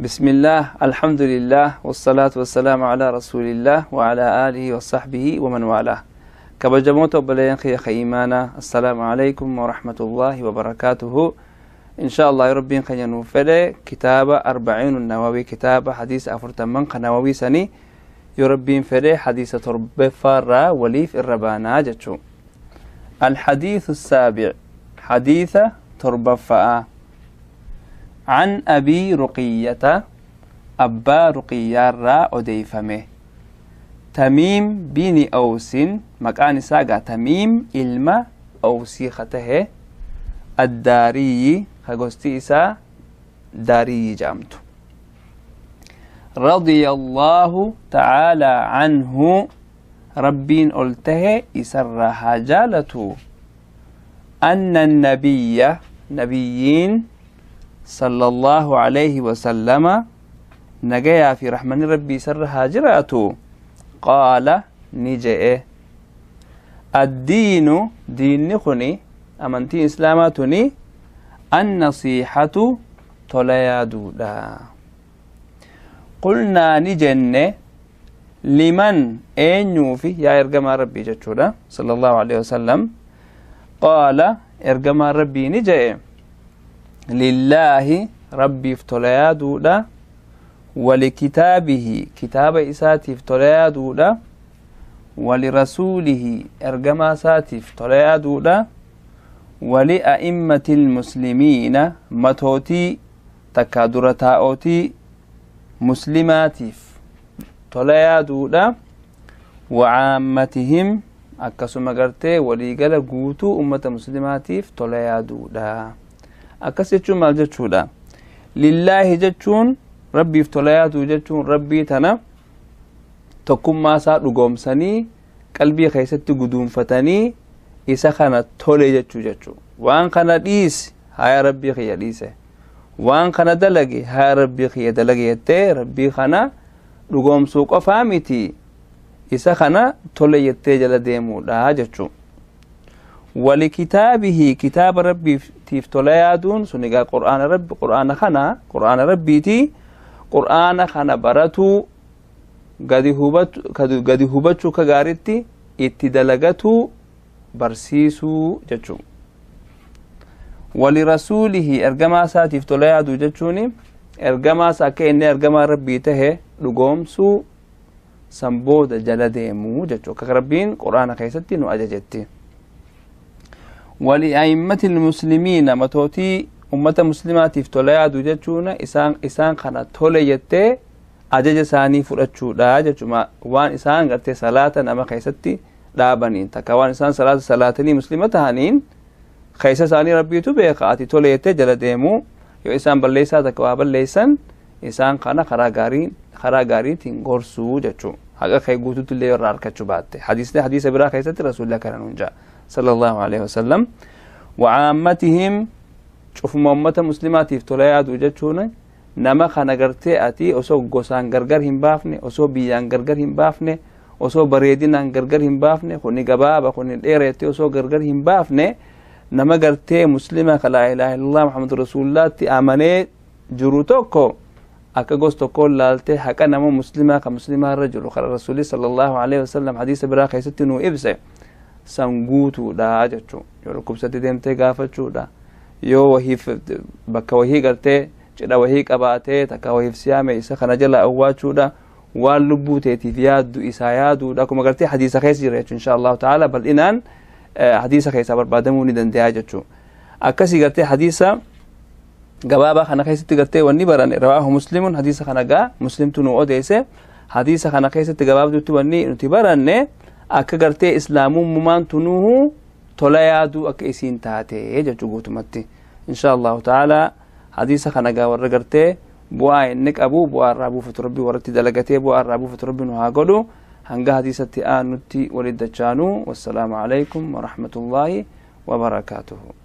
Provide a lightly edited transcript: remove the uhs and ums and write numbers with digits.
بسم الله، الحمد لله، والصلاة والسلام على رسول الله وعلى آله وصحبه ومن والاه. Kabajamoota obboleeyyan kiyya ka iimaanaa، السلام عليكم ورحمة الله وبركاته. إن شاء الله ربين keenya nuuf fedhe kitaaba أربعين النووي، kitaaba hadiisa 40 ka Nawawii sanii yoo Rabbiin fedhe hadiisa torbeffaarraa waliif irra baanaa jechuu. الحديث السابع، حديث torbaffaa. عن أبي رقية، أبا رقية odeeyfame، تميم بن أوس، maqaan isaa gaa Tamiim ilma Awsii ka tahe، الداري، ka gosti isaa Daariyyi jedhamtu، رضي الله تعالى عنه، Rabbiin ol tahe isarraa haa jaalatu، أن النبي، nabiyyiin، صلى الله عليه وسلم، nagayaa fi rahmanni Rabbii isarra haa jiraatu، قال، ni je'e: الدين، diinni kuni, amantiin Islaamaa tuni، النصيحة، tola yaaduudha. قلنا، ni jenne: لمن، eenyuufi yaa ergamaa Rabbii jechuudha، صلى الله عليه وسلم؟ قال، ergamaa Rabbii ni je'e: لله، Rabbiif tola yaaduudha، ولكتابه، kitaaba isaatiif tola yaaduudha، ولرسوله، ergamaa isaatiif tola yaaduudha، ولأئمة المسلمين، matootii takkaa dura taa'ootii muslimaatiif tola yaaduudha، وعامتهم، akkasuma gartee waliigala guutuu ummata muslimaatiif tola yaaduudha. Akkas jechuun maal jechuudha? لله jechuun, Rabbiif tola yaaduu jechuun, Rabbii tana tokkummaa isaa dhugoomsanii, qalbii keessatti guduunfatanii, isa kana tole jechuu. Waan kana dhiisi, haya Rabbii kiyya dhiise, waan kana dalage, haya Rabbii kiyya dalage jettee Rabbii kana dhugoomsuu qofaa miti, isa kana tole jettee jala deemuudha jechuu. ولكتابه، kitaaba Rabbiitiif tola yaaduun sun egaa Qur'aana Rabbi, Qur'aana kana, Qur'aana Rabbiiti. Qur'aana kana baratuu, gadi hubachuu, ka gaaritti itti dalagatuu, barsiisuu jechuu. ولرسوله، ergamaa isaatiif tola yaaduu jechuun ergamaa isaa akka inni ergamaa Rabbii tahe dhugoomsuu, san booda jala deemuu jechuu, akka Rabbiin Qur'aana keessatti nu ajajetti. ولأئمة المسلمين، matootii ummata muslimaatiif tola yaaduu jechuun isaan kana tole jettee ajaja isaanii fudhachuudha jechuma. Waan isaan gartee salaata nama keessatti dhaabaniin takka waan isaan salaata salaatanii muslima tahaniin keessa isaanii Rabbiitu beeka, ati tole jettee jala deemuu. Yoo isaan balleessaa takka waa balleessan, isaan kana karaa gaariitiin gorsuu jechuu, haqa kee guutuutti illee irraa argachuu baatte. Hadiisni hadiisa biraa keessatti Rasuulli akkana nuun ja'a، صلى الله عليه وسلم. وعامتهم، cufuma ummata muslimaatiif tola yaaduu jechuun nama kana gartee ati osoo gosaan gargar hin baafne, osoo biyyaan gargar hin baafne, osoo bareedinaan gargar hin baafne, kuni gabaaba, kuni dheera jettee osoo gargar hin baafne, nama gartee muslima ka لا إله إلا الله محمد رسول الله tti amanee jiru tokko akka gos tokkoon laaltee haqa nama muslimaa ka muslimaa irra jiru, kara Rasuuli صلى الله عليه وسلم hadiisa biraa keessatti nuu ibse san guutuudha jechuu. Yoo dhukkubsatti deemtee gaafachuudha, yoo wahiif bakka wahii gartee cidha wahii qabaatee takka wahiif siyaame isa kana jala awwaachuudha, waan lubbuu teetiif yaaddu isaa yaaduudha, akkuma gartee hadiisa keessa jira jechuu. إن شاء الله تعالى bal'inaan hadiisa keessaa barbaadamuu ni danda'a jechuu. Akkasii gartee hadiisa gabaabaa kana keessatti gartee wanni barane, رواه مسلم، hadiisa kana gaa Muslimtu nu odeesse. Hadiisa kana keessatti gabaabdutti wanni nuti baranne akka gartee islaamummaan tunuhu tola yaaduu akka isiin taate jechuu guutumatti. إن شاء الله تعالى hadiisa kana gaa warra gartee bu'aa inni qabu bu'aa irraa buufatu Rabbi, warratti dalagatee bu'aa irraa buufatu Rabbi nu haa godhu. Hanga hadiisatti aanutti walit dachaanuu، والسلام عليكم ورحمة الله وبركاته.